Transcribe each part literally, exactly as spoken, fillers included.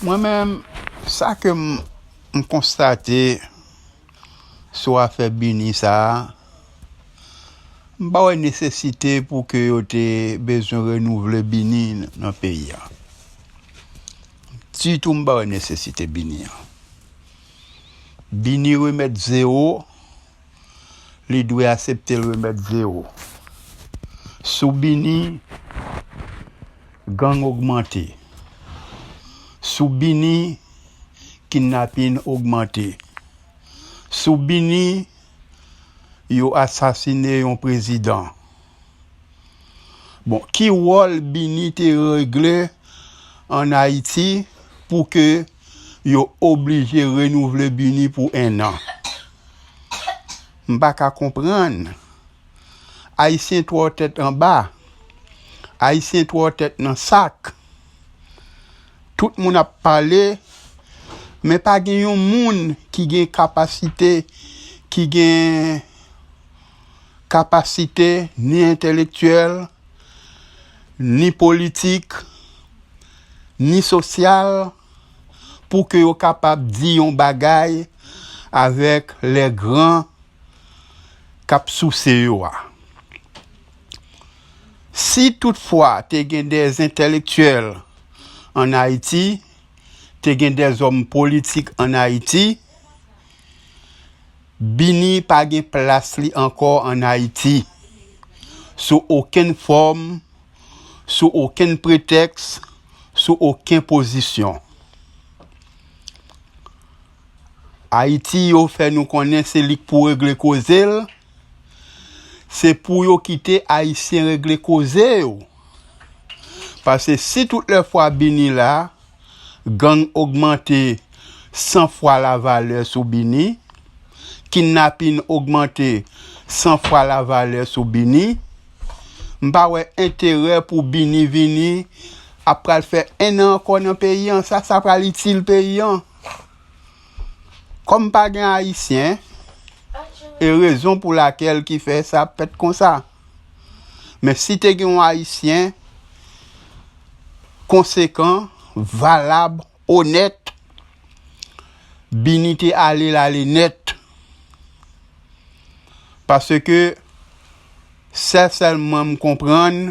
Mwen menm, sa ke m, m konstate sou afè Bini sa a, m pa wè nesesite pou ke yo te bezwen renouvle Bini nan peyi a. Ditou, m pa wè nesesite Bini an. Bini remèt zewo, li dwe aksepte l remèt zewo. Sou Bini, gang ogmante. Sou Bini, kidnapin ogmante. Sou Bini, yo asasine yon prezidan. Bon, ki wòl Bini te regle ann Ayiti pou ke yo oblije renouvle Bini pou en an? M pa ka konprann. Ayisyen twò tèt anba. Ayisyen twò tèt nan sak. Tout moun ap pale, men pa gen yon moun ki gen kapasite, ki gen kapasite ni entèlektyèl, ni politik, ni sosyal, pou ke yo kapab di yon bagay avèk lè gran k ap souse yo a. Si toutfwa te gen de entèlektyèl ann Ayiti, te gen de zòm politik ann Ayiti, Bini pa gen plas li ankò ann Ayiti, sou okenn fòm, sou okenn pretèks, sou okenn pozisyon. Ayiti, yo fè nou konnen se li k pou regle koze l, se pou yo kite Ayisyen regle koze yo. Paske si tout lè fwa Bini la, gang ogmante san fwa lavalè sou Bini, kidnapin ogmante san fwa lavalè sou Bini, m pa wè enterè pou Bini vini ap pral fè en an ankò nan peyi an. Sa, sa pral itil peyi an? Kòm pa gen Ayisyen, e rezon pou lakèl ki fè sa ap fèt konsa. Men si te gen yon Ayisyen konsekan, valab, onèt, Bini te ale l ale nèt. Paske sè sèlman m konprann,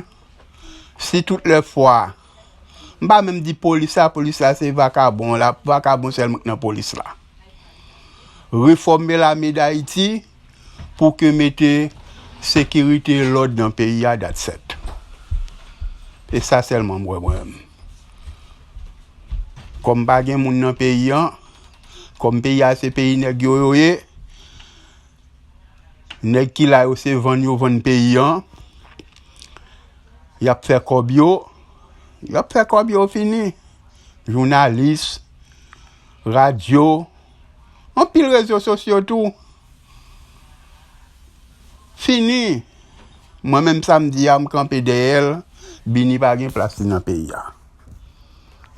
si tout lè fwa, m pa menm di polis la, polis la se vakabon, la, vakabon sèlman k nan polis la. Refòme lame Dayiti pou ke mete sekirite e lòd nan peyi a, that's it. E sa sèlman m wè mwen menm. Kòm pa gen moun nan peyi an, kòm peyi a se peyi nèg yo yo ye, nèg ki la yo se vann yo vann peyi an, y ap fè kòb yo, y ap fè kòb yo fini. Jounalis, radyo, anpil rezo sosyo tou. Fini. Mwen menm sa m di a, m kanpe dèyè l, Bini pa gen plas li nan peyi a.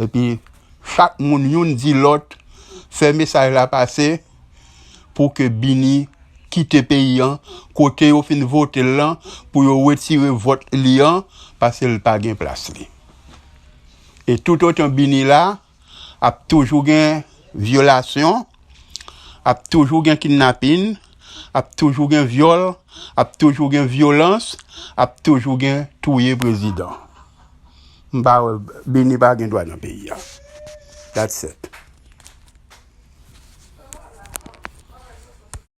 Epi, chak moun youn di lòt, fè mesaj la pase pou ke Bini kite peyi an, kote yo fin vote l lan, pou yo retire vòt li an, paske l pa gen plas li. E toutotan Bini la, ap toujou gen vyolasyon, ap toujou gen kidnapin, ap toujou gen vyòl, ap toujou gen vyolans, ap toujou gen touye prezidan. M pa wè, Bini pa gen dwa nan peyi a. That's it.